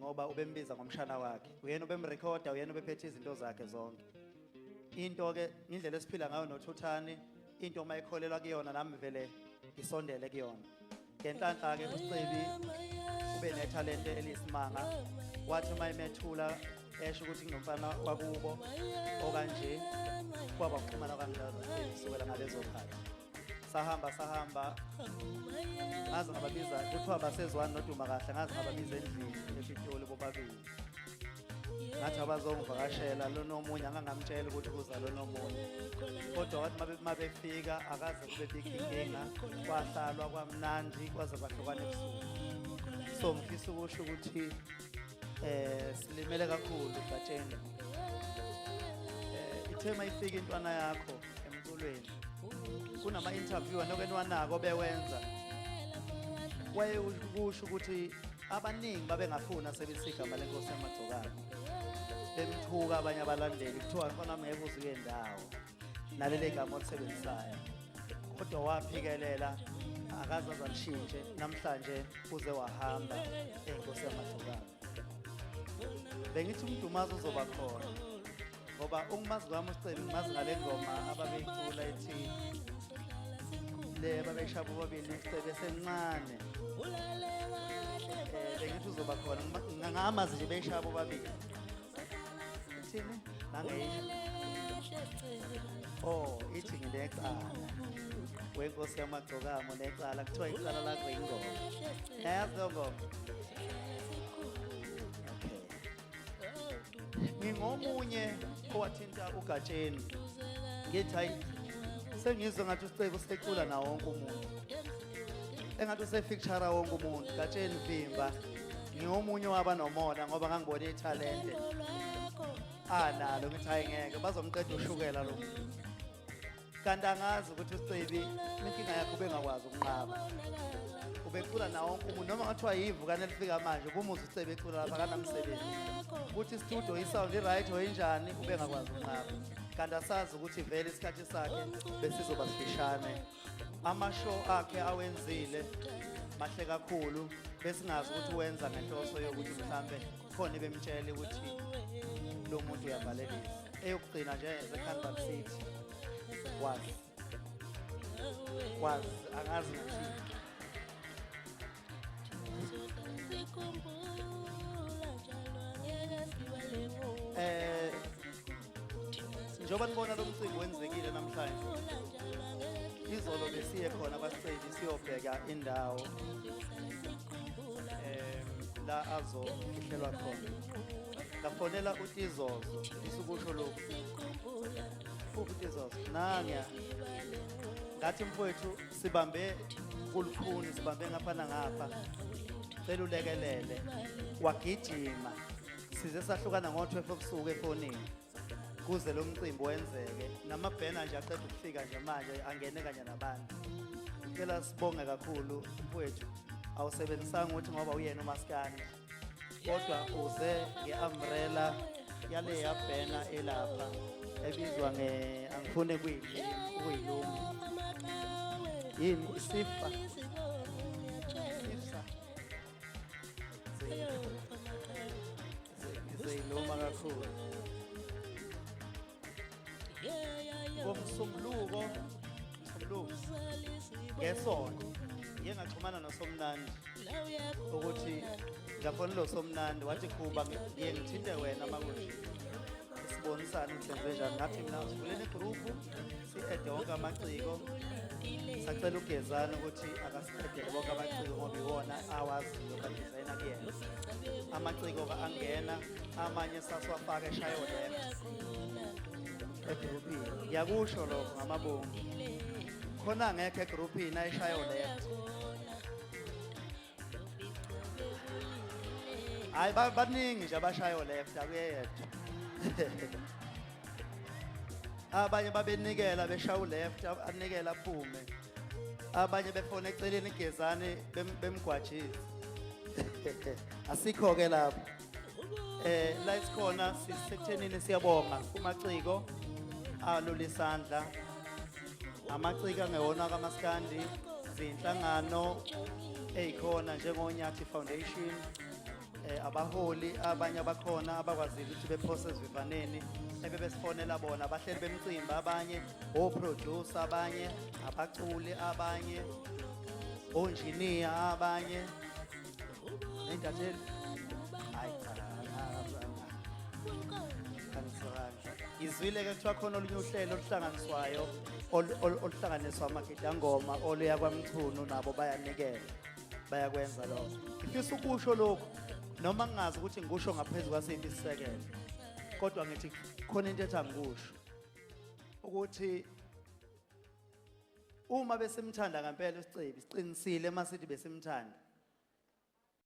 ngoba ubembiza ngomshana wakhe. Uyena ubemrekhoda, uyena ubephethe izinto zakhe zonke. Into-ke indlela esiphila ngayo noThuthani, into uma ekholelwa kuyona nami vele ngisondele kuyona. Ngenhlanhla-ke uSicebi ube nethalente eliyisimanga. Wathi uma emethula esho ukuthi kunomfana wakubo okanje, kwaba ukuxhumana kanjalo noSicebi kusukela ngalezo khathi. Sahamba sahamba ngaze ngababiza, kuthiwa basezwani noDuma kahle, ngaze ngababiza endlini ePitoli bobabili. Ngathi abazongivakashela lona omunye angangamtshela ukuthi kuza lona omunye, kodwa wathi uma befika akaze kube bikho inkinga, kwahlalwa kwamnandi kwaze kwahlukana ebusuku. So ngifisa ukusho ukuthi silimele kakhulu Gatsheni. Ithe mayifika intwana yakho emculweni, kunama interview anoke niwanako bewenza, waye kusho ukuthi abaningi babengafuni asebenzisa igama lenkosi yamagcokama, bemthuka abanye abalandeli, kuthiwa mfana ngeke uze uye ndawo naleli gama olisebenzisayo, kodwa waphikelela akaze azalishintshe. Namhlanje uze wahamba eyinkosi yamagcokama. Bengithi umdumazi uzoba khona ngoba ungimazi kwami uSicebi, ngimazi ngale ngoma ababeyicula ethi le babeyishaya bobabili uSicebi esemncane. Bengithi uzoba khona, ngamazi nje beyishaya bobabili. Ithini? Nangeyisho. Oh, ithi nginecala. Wenkosi yamagcokamo necala, kuthiwa icala lakho ingoma. Yayazi leyo ngoma? Okay. Ngingomunye owathinta uGatsheni. Ngithi hayi, sengizwe ngathi uSicebi usecula nawo wonke umuntu. Engathi usefeature wonke umuntu. Gatsheni vimba. Ngingomunye waba nomona ngoba ngangibona ithalente analo, ngithi hayi ngeke bazomqeda ushukela lo muntu. Kanti angazi ukuthi uSicebi inkinga yakhe ubengakwazi ukunqaba. Ubecula nawo wonke umuntu, noma ngathiwa yivukane elifika manje ubumuza uSicebi ecula lapha akanamsebenzi. Ukuthi studio isound i-right or injani, ubengakwazi ukunqaba. Kanti asazi ukuthi vele isikhathi sakhe besizoba sifishane. Amashow akhe awenzile mahle kakhulu, besingazi ukuthi wenza ngenhloso yokuthi mhlambe khona bemtshela ukuthi lo muntu uyavalelisa. Eyokugcina nje yenze Canberra City was angazi ngathini. Njengoba nibona lo mcimbi wenzekile namhlanje, izolo besiye khona kwaSicebi siyobheka indawo la azofihlelwa khona. Ngafonela uTizozo, isukusho lokhu. UTizozo nangiya ngathi mfowethu sibambe kulukhuni, sibambe ngapha nangapha, cela ulekelele. Wagijima size sahlukana ngo-12 ebusuku efonini kuze lo mcimbi wenzeke. Namabhena nje aqeda ukufika nje manje angene kanye nabantu. Ngicela sibonge kakhulu mfowethu, awusebenzisanga ukuthi ngoba uyena umaskandi, kodwa uze nge-umbrella yale yabhena elapha ebizwa nge, angifuni kuyiluma yini, isifa sifsa zeyiluma kakhulu. Ngomsombuluko, msombuluko ngesonto ngiye ngaxhumana noSomnandi ukuthi ngafonela uSomnandi, wathi Khuba ngiye ngithinte wena makunje sibonisane ukuthi senze njani. Ngathi mina sivuleni igruphu si-ede wonke amaciko. Sacela uGezani ukuthi akasi-edele bonke amaciko ngoba iwona awaziyo badizayina kuyena. Amaciko angena amanye sasiwafaka eshayo left egruphini. Ngiyakusho lokho ngamabomu, khona angekho egruphini ayishayo left. Hayi baningi nje abashayo left, akuyedwa. Abanye babenikela beshaya left, anikela aphume. Abanye befona eceleni igezane bemgwajise. Asikho ke lapho. La isikhona sisekuthenini, siyabonga kumaciko alula isandla. Amaciko angewona kaMaskandi, zinhlangano ezikhona njengoNyathi Foundation. Abaholi abanye abakhona abakwazile ukuthi bephose ezivivaneni ebebesifonela bona abahleli bemcimbi, abanye o-producer, abanye abaculi, abanye onjiniya, abanye ney'ntatheli. Hayi cha, angisakanje. Ngizwile-ke kuthiwa khona olunye uhlelo oluhlanganiswayo oluhlanganiswa amagidangoma oluya kwaMchunu, nabo bayanikela, bayakwenza lokho. Ngifisa ukusho lokhu noma ngingazi ukuthi ngikusho ngaphezu kwasiphi isisekelo, kodwa ngithi khona into ethi angikusho ukuthi uma besimthanda ngempela uSicebi, siqinisile masithi besimthanda,